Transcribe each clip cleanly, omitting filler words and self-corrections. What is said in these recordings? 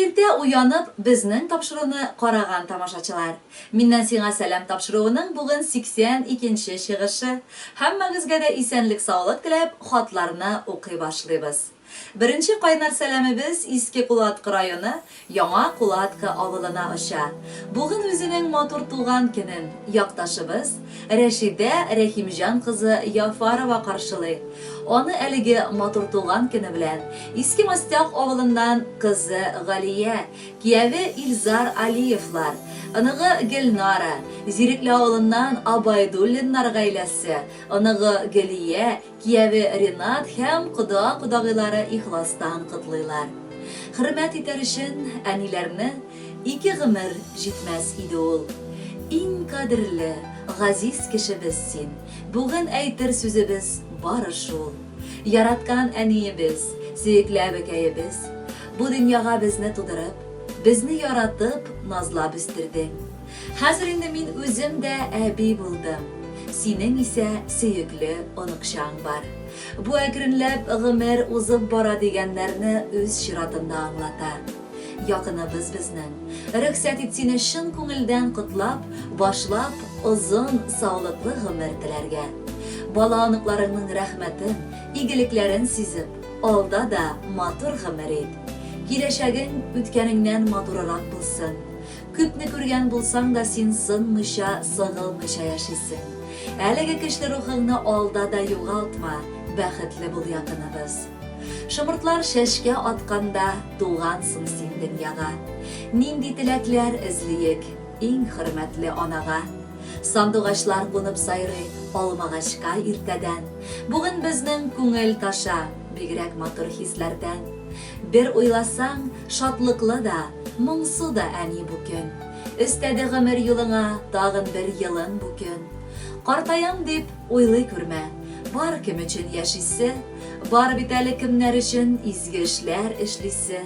Иртә уянып, безнең тапшыруны караган тамашачылар! Миннән сиңа сәлам тапшыруының бүген 82 нче чыгышы. Һәммәгезгә дә исәнлек-саулык теләп, хатларны укый башлыйбыз. Беренче кайнар сәламебез Иске Кулаткы районы Яңа Кулаткы авылына оча. Бүген үзенең матур туган көнен якташыбыз Рәшидә Рәхимҗан кызы Яфарова каршылый. Аны әлеге матур туган көне белән Иске Мостяк авылыннан кызы Галия, кияве Илзар Алиевлар, оныгы Гөлнара, Зирекле авылыннан Абайдуллиннар гаиләсе, оныгы Гөлия, Кияве Ринат һәм кода-кодагыйлары ихластан котлыйлар. Хөрмәт итәр өчен әниләрне ике гомер җитмәс иде ул. Иң кадерле, газиз кешебез син, бүген әйтер сүзебез бары шул. Яраткан әниебез, сөекле әбекәебез, бу дөньяга безне тудырып, безне яратып, назлап үстердең. Хәзер инде мин үзем дә әби булдым. Синең исә сөекле оныкчаң бар. Бу әкренләп гомер узып бара дигәннәрне үз чиратында аңлата. Якыныбыз безнең. Рөхсәт ит сине чын күңелдән котлап, башлап, озын, саулыклы гомер теләргә. Бала-оныкларыңның рәхмәтен, игелекләрен сизеп, алда да матур гомер ит. Киләчәгең үткәнеңнән матурырак булсын. Күпне күргән булсаң да син сынмыйча, сыгылмыйча яшисең. Әлеге көчле рухыңны алда да югалтма, бәхетле бул якыныбыз. Шомыртлар чәчкә атканда тугансың син дөньяга. Нинди теләкләр эзлиек иң хөрмәтле анага. Сандугачлар кунып сайрый алмагачка иртәдән. Бүген безнең күңел таша бигрәк матур хисләрдән. Бер уйласаң, шатлыклы да, моңсу да әни бу көн. Өстәде гомер юлыңа тагын бер елын бу көн. Картаям дип уйлый күрмә, бар кем өчен яшисе, бар бит әле кемнәр өчен изге эшләр эшлисе.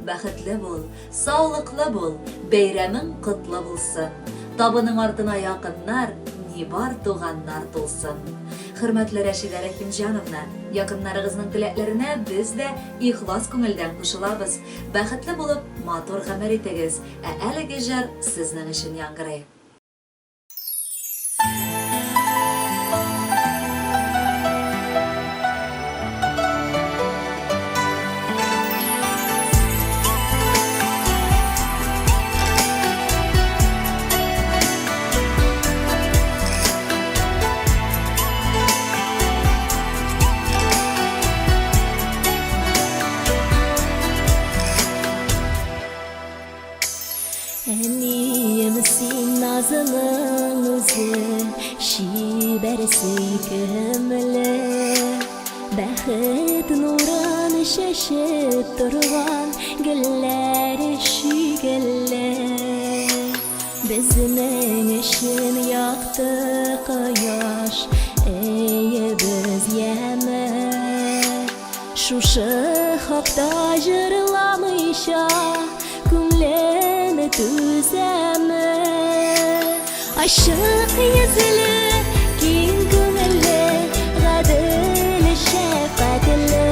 Бәхетле бул, Саулыклы бул, бәйрәмең котлы булсын. Табының артына якыннар, ни бар туганнар тулсын. Хөрмәтле Рәшидә Рәхимҗановна, якыннарыгызның теләкләренә без дә ихлас күңелдән кушылабыз. Бәхетле булып, матур гомер итегез, ә әлеге җыр сезнең өчен яңгырый. Әнием, син назының үзе, чибәр сөйкемле. Бәхет нурын чәчеп торган гөлләр шикелле. Безнең өчен якты кояш, өебез яме. Шушы хакта җырламыйча күңлем түзәме? Ачык йөзле, киң күңелле, гадел, шәфкатьле.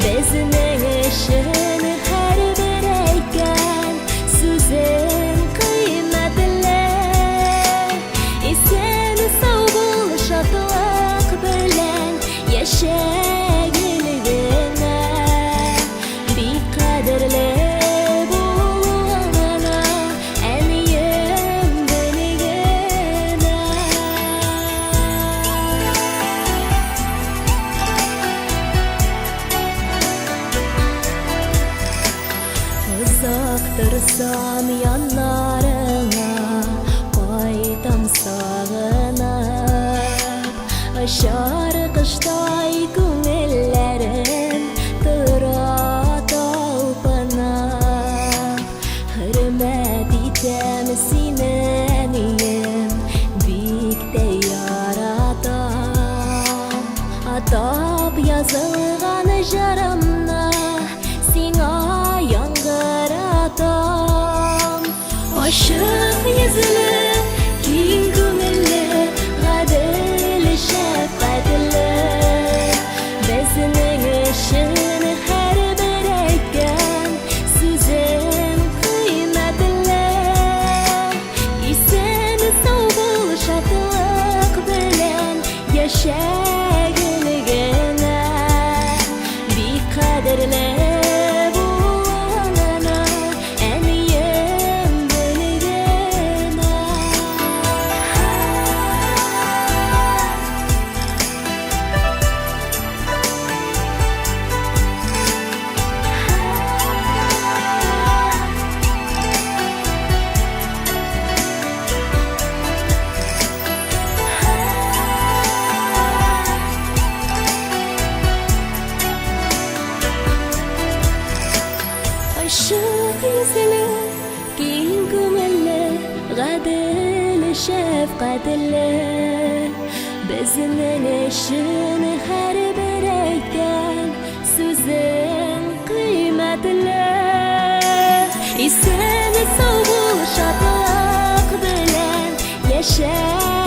Безнең өчен һәрбер әйткән сүзең кыйммәтле. Исән-сау бул, шатлык белән Яшә гел генә, бик кадерле булуыңа, әнием бел генә. Озак торсам яннарыңа, кайтам сагынып. Очар коштай күңелләрем тора талпынып. Хөрмәт итәм сине, әнием, бик тә яратам. Атап язылган җырымны сиңа яңгыратам. Ачык йөзле, киң күңелле, гадел, шәфкатьле. Безнең өчен һәрбер әйткән сүзе. Яшә гел генә. Бик кадерле булганына Әнием бел генә. Ачык йөзле, киң күңелле, гадел, шәфкатьле. Безнең өчен һәрбер әйткән сүзең кыйммәтле. Исән сау бул, шатлык белән яшә.